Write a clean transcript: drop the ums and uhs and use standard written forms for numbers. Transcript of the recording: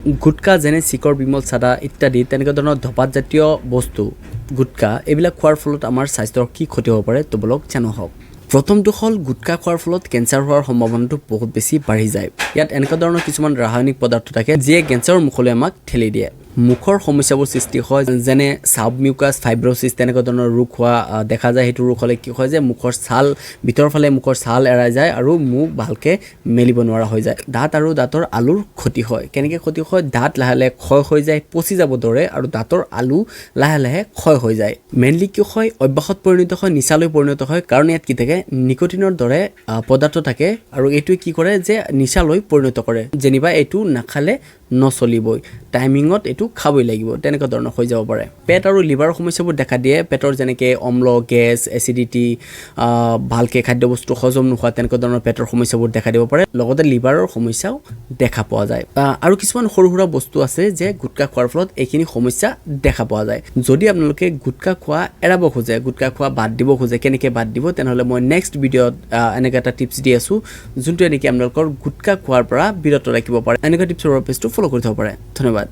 গুটকা যেনে চিকৰ, বিমল, চাদা ইত্যাদি তেনেকুৱা ধৰণৰ ধপাতজাতীয় বস্তু, গুটকা এইবিলাক খোৱাৰ ফলত আমাৰ স্বাস্থ্যৰ কি ক্ষতি হ'ব পাৰে, তো বলক জানো আহক। প্ৰথমটো হ'ল, গুটকা খোৱাৰ ফলত কেঞ্চাৰ হোৱাৰ সম্ভাৱনাটো বহুত বেছি বাঢ়ি যায়। ইয়াত এনেকুৱা ধৰণৰ কিছুমান ৰাসায়নিক পদাৰ্থ থাকে, যিয়ে কেঞ্চাৰৰ মুখলৈ আমাক ঠেলি দিয়ে। মুখৰ সমস্যাবোৰ সৃষ্টি হয়, যেনে চাব মিউকাছ ফাইব্ৰচিছ তেনেকুৱা ধৰণৰ ৰোগ হোৱা দেখা যায়। সেইটো ৰোগ হ'লে কি হয় যে মুখৰ ছাল ভিতৰৰ ফালে মুখৰ ছাল এৰাই যায় আৰু মুখ ভালকৈ মেলিব নোৱাৰা হৈ যায়। দাঁত আৰু দাঁতৰ আলুৰ ক্ষতি হয়। কেনেকৈ ক্ষতি হয়? দাঁত লাহে লাহে ক্ষয় হৈ যায়, পচি যাব ধৰে আৰু দাঁতৰ আলু লাহে লাহে ক্ষয় হৈ যায়। মেইনলি কি হয়, অভ্যাসত পৰিণত হয়, নিচালৈ পৰিণত হয়। কাৰণ ইয়াত কি থাকে? নিকোটিনৰ দৰে পদাৰ্থ থাকে আৰু এইটোৱে কি কৰে যে নিচালৈ পৰিণত কৰে। যেনিবা এইটো নাখালে নচলিবই, টাইমিঙত এইটো খাবই লাগিব, তেনেকুৱা ধৰণৰ হৈ যাব পাৰে। পেট আৰু লিভাৰৰ সমস্যাবোৰ দেখা দিয়ে। পেটৰ যেনেকৈ অম্ল, গেছ, এচিডিটি, ভালকৈ খাদ্যবস্তু হজম নোহোৱা, তেনেকুৱা ধৰণৰ পেটৰ সমস্যাবোৰ দেখা দিব পাৰে। লগতে লিভাৰৰ সমস্যাও দেখা পোৱা যায়। আৰু কিছুমান সৰু সুৰা বস্তু আছে যে গুটকা খোৱাৰ ফলত এইখিনি সমস্যা দেখা পোৱা যায়। যদি আপোনালোকে গুটকা খোৱা এৰাব খোজে, গুটকা খোৱা বাদ দিব খোজে, কেনেকৈ বাদ দিব, তেনেহ'লে মই নেক্সট ভিডিঅ'ত এনেকৈ এটা টিপছ দি আছোঁ, যোনটোৱে নেকি আপোনালোকৰ গুটকা খোৱাৰ পৰা বিৰত ৰাখিব পাৰে। এনেকুৱা টিপছৰ পেজটো ফ'ল' কৰি থ'ব পাৰে। ধন্যবাদ।